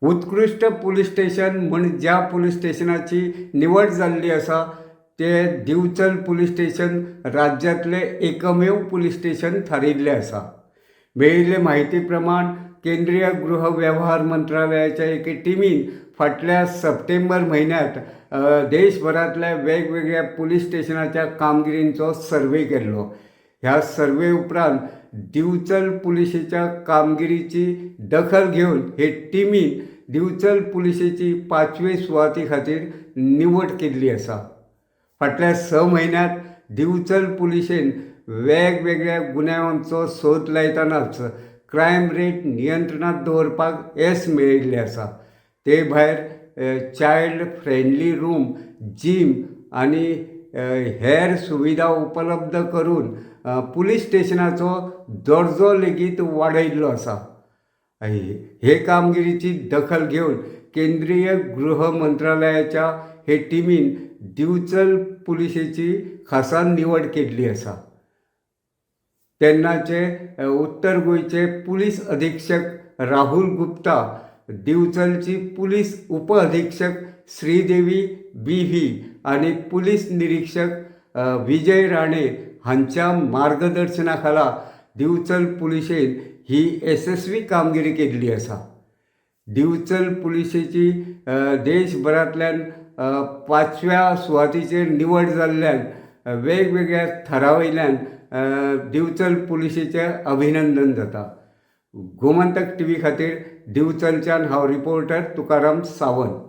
उत्कृश्ट police station म्हण ज्या पुलीस स्टेशनाची निवड जाल्ली आसा तें दिवचल पुलीस स्टेशन राज्यांतलें एकमेव पुलीस स्टेशन थारिल्लें आसा. मेळिल्ले म्हायती प्रमाण केंद्रीय गृह वेव्हार मंत्रालयाच्या एके टिमीन फाटल्या सप्टेंबर म्हयन्यांत देशभरांतल्या वेगवेगळ्या पुलीस स्टेशनाच्या कामगिरींचो सर्वे केल्लो. ह्या सर्वे उपरांत दिवचल पुलिशेच्या कामगिरीची दखल घेवन हे टिमीन दिवचल पुलिशेची पांचवे सुवाती खातीर निवड केल्ली आसा. फाटल्या 6 म्हयन्यांत दिवचल पुलिशेन वेगवेगळ्या गुन्यांवांचो सोद लायतनाच क्रायम रेट नियंत्रणांत दवरपाक येस मेळिल्लें आसा. ते भायर चायल्ड फ्रेंडली रूम, जीम आनी हेर सुविधा उपलब्ध करून पुलीस स्टेशनाचो दर्जो लेगीत वाडयल्लो आसा. हे कामगिरीची दखल घेवन केंद्रीय गृह मंत्रालयाच्या हे टिमीन दिवचल पुलिशेची खासा निवड केल्ली आसा. तेन्नाचे उत्तर गोंयचे पुलीस अधीक्षक राहुल गुप्ता, दिवचलची पुलीस उप अधीक्षक श्रीदेवी बी व्ही आनी पुलीस निरीक्षक विजय राणे हांच्या मार्गदर्शना खाला दिवचल पुलिशेन ही येसस्वी कामगिरी केल्ली आसा. दिवचल पुलिशेची देशभरांतल्यान पांचव्या सुवातीचेर निवड जाल्ल्यान वेगवेगळ्या थरा वयल्यान दिवचल पुलिशेचें अभिनंदन जाता. गोमंतक टीव्ही खातीर दिवचलच्यान हांव रिपोर्टर तुकाराम सावंत.